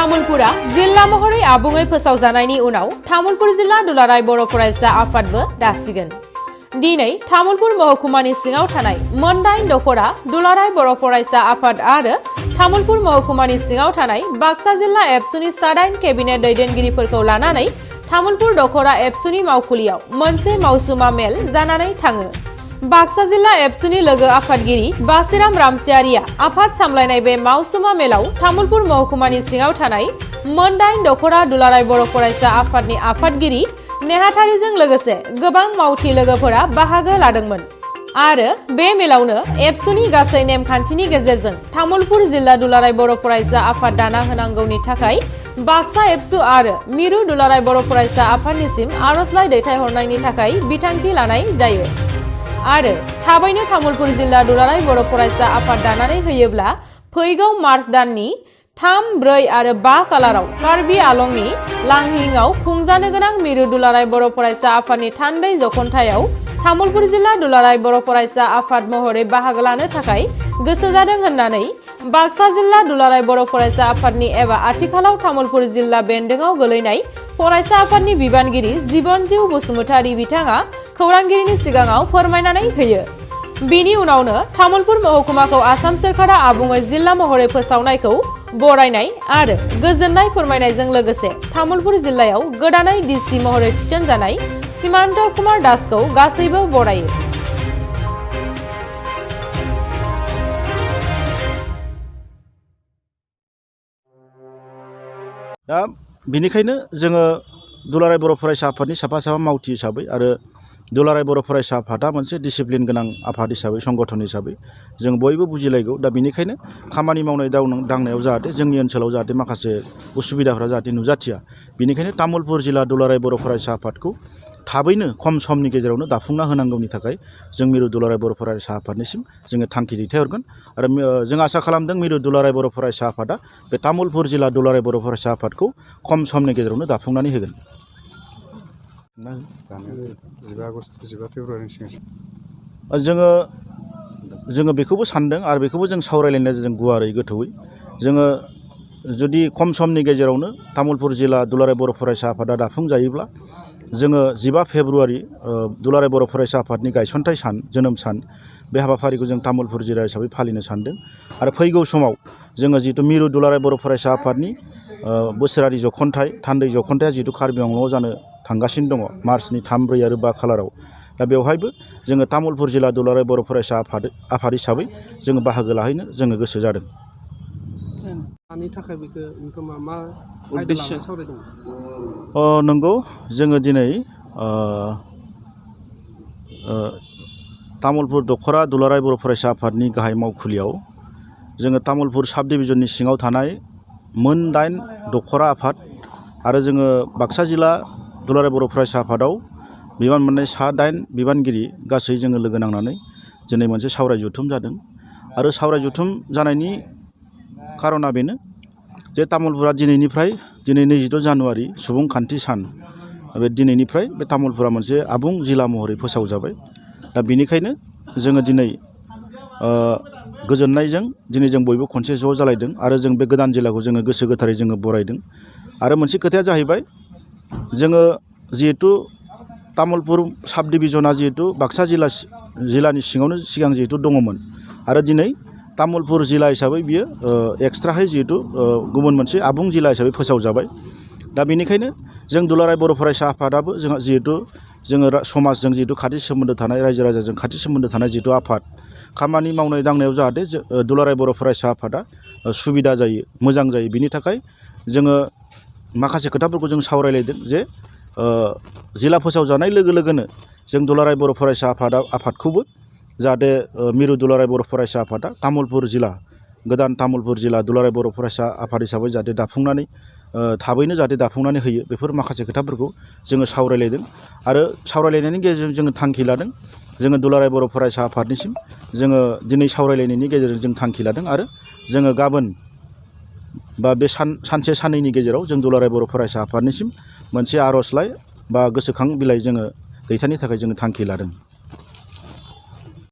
तामुलपुरा जिल्ला महरै आबुङै फोसावजानायनि उनाव तामुलपुर जिल्ला दुलाराय बर' फरायसा आफादबो दासिगोन। दिनै तामुलपुर महकुमानि सिङाव थानाय मोनदाइन दखरा दुलाराय बर' फरायसा आफाद आरो तामुलपुर महकुमानि सिङाव थानाय बाक्सा जिल्ला एबसुनि 7 केबिनेट दैदेनगिरिफोरखौ लानानै तामुलपुर दखरा एबसुनि मावखुलियाव मोनसे मावसुमा मेल जानानै थाङो। बाक्सा जिल्ला एबसुनि लोगो आफादगिरि बासिराम रामसियारिया आफाद सामलायनाय बे मावसुमा मेलाव तामुलपुर महकुमानि सिङाव थानाय मोनदाइन दखरा दुलाराय बर' फरायसा आफादनि आफादगिरि नेहाथारिजों लोगोसे गोबां मावथि लोगोफोरा बाहागो लादोंमोन आरो बे मेलावनो एबसुनि गासै नेमखान्थिनि गेजेरजों तामुलपुर जिल्ला दुलाराय बर' फरायसा आफाद दाना होनांगौनि थाखाय बाक्सा एबसु आरो मिरु दुलाराय बर' फरायसा आफादनिसिम आर'जलाइ दैथायहरनायनि थाखाय बिथांखि लानाय जायो आरो थाबैनो तामुलपुर जिल्ला दुलाराय बर' फरायसा आफाद दानानै होयोब्ला फैगौ मार्च दाननि 3, 4 आरो 5 खालाराव कार्बि आलंनि लांहिंआव खुंजानो गोनां मिरु दुलाराय बर' फरायसा आफादनि थान्दै जखनथायाव तामुलपुर जिल्ला दुलाराय बर' फरायसा आफाद महरै बाहागो लानो थाखाय गोसो जादों होननानै बाक्सा जिल्ला दुलाराय बर' फरायसा आफादनि एबा आथिखालाव तामुलपुर जिल्ला बेन्दोंआव गोलैनाय फरायसा आफादनि बिबानगिरि जिबनजिउ बसुमतारी बिथाङा खौरांगिरिनि सिगाङाव फोरमायनानै होयो। बिनि उनावनो तामुलपुर महकुमाखौ आसाम सोरखारा आबुङै जिल्ला महरै फोसावनायखौ बरायनाय आरो गोजोननाय फोरमायनायजों लोगोसे तामुलपुर जिल्लायाव गोदानै डिसि महरै थिसनजानाय सीमान्त कुमार दासखौ गासैबो बरायो। दा बेनिखायनो जोङो दुलाराय बर' फरायसा आफादनि साफा मावथि हिसाबै आरो दुलाराय बर' फरायसा आफादा मोनसे डिसिप्लिन गोनां आफाद हिसाबै संगठन हिसाबै जों बयबो बुजिलायगौ। दा बेनिखायनो खामानि मावनाय दांनायाव जाहाथे जोंनि ओनसोलाव जाहाथे माखासे उसुबिदाफ्रा जाहाथे नुजाथिया, बेनिखायनो तामुलपुर जिल्ला दुलाराय बर' फरायसा आफादखौ थाबैनो खम समनि गेजेरावनो दाफुंना होनांगौनि थाखाय जों मिरु दुलाराय बर' फरायसा आफादनिसिम जोङो थांखि दैथायहरगोन आरो जों आसा खालामदों मिरु दुलाराय बर' फरायसा आफादा बे तामुलपुर जिल्ला दुलाराय बर' फरायसा आफादखौ खम समनि गेजेरावनो दाफुंनानै होगोन। जोङो बेखौबो सानदों आरो बेखौबो जों सावरायलायनाय जों गुवारै गोथौयै जोङो जुदि खम समनि गेजेरावनो तामुलपुर जिल्ला दुलाराय बर' फरायसा आफादा दाफुंजायोब्ला जोङो 15 फेब्रुवारि दुलाराय बर' फरायसा आफादनि गायसनथाइ सान जोनोम सान बे हाबाफारिखौ जों तामुलपुर जिल्ला हिसाबै फालिनो सानदों आरो फैगौ समाव जोङो जिहेतु मिरु दुलाराय बर' फरायसा आफादनि बोसोरारि जखनथाइ थान्दै जखनथाइया जिहेतु कार्बि आंलंआव जानो थांगासिनो दङ मार्चनि 3, 4 आरो 5 खालाराव। दा बेवहायबो जोङो तामुलपुर जिल्ला दुलाराय बर' फरायसा आफाद हिसाबै जोङो बाहागो लाहैनो जोङो गोसो जादों। नंगौ, जोङो दिनै तामुलपुर दखरा दुलाराय बर' फरायसा आफादनि गाहाय मावखुलियाव जोङो तामुलपुर साब डिभिजननि सिङाव थानाय मोनदाइन दखरा आफाद आरो जोङो बाक्सा जिल्ला दुलाराय बर' फरायसा आफादाव बिबान मोननाय 8 बिबानगिरि गासै जोङो लोगो नांनानै दिनै मोनसे सावराय जथुम जादों आरो सावराय जथुम जानायनि खारना बेनो जे तामुलपुरा दिनै 22 जानुवारि सुबुंखान्थि सान बे दिनैनिफ्राय बे तामुलपुरा मोनसे आबुं जिल्ला महरै फोसावजाबाय। दा बेनिखायनो जोङो दिनै गोजोननायजों दिनै जों बयबो खनसे ज' जालायदों आरो जों बे गोदान जिल्लाखौ जोङो गोसो गोथारै जोङो बरायदों आरो मोनसे खोथाया जाहैबाय जोङो जिहेतु तामुलपुर साब डिभिजना जिहेतु बाक्सा जिल्लानि सिङावनो सिगां जिहेतु दङमोन आरो दिनै तामुलपुर जिल्ला हिसाबै बियो एक्सट्राहै जिहेतु गुबुन मोनसे आबुं जिल्ला हिसाबै फोसावजाबाय। दा बेनिखायनो जों दुलाराय बर' फरायसा आफादाबो जोंहा जिहेतु जोङो समाजजों जिहेतु खाथि सोमोन्दो थानाय रायजो राजाजों खाथि सोमोन्दो थानाय जिहेतु आफाद खामानि मावनाय दांनायाव जाहाथे दुलाराय बर' फरायसा आफादा सुबिदा जायो मोजां जायो बिनि थाखाय जोङो माखासे खोथाफोरखौ जों सावरायलायदों जे जिल्ला फोसावजानाय लोगो लोगोनो जों दुलाराय बर' फरायसा आफादखौबो जाहाथे मिरु दुलाराय बर' फरायसा आफादा तामुलपुर जिल्ला गोदान तामुलपुर जिल्ला दुलाराय बर' फरायसा आफाद हिसाबै जाहाथे दाफुंनानै थाबैनो जाहाथे दाफुंनानै होयो बेफोर माखासे खोथाफोरखौ जोङो सावरायलायदों आरो सावरायलायनायनि गेजेरजों जोङो थांखि लादों जोङो दुलाराय बर' फरायसा आफादनिसिम जोङो दिनै सावरायलायनायनि गेजेरजों जों थांखि लादों आरो जोङो गाबोन बा बे सानसे साननैनि गेजेराव जों दुलाराय बर' फरायसा आफादनिसिम मोनसे आर'जलाइ बा गोसोखां बिलाइ जोङो दैथायनो थाखाय जोङो थांखि लादों।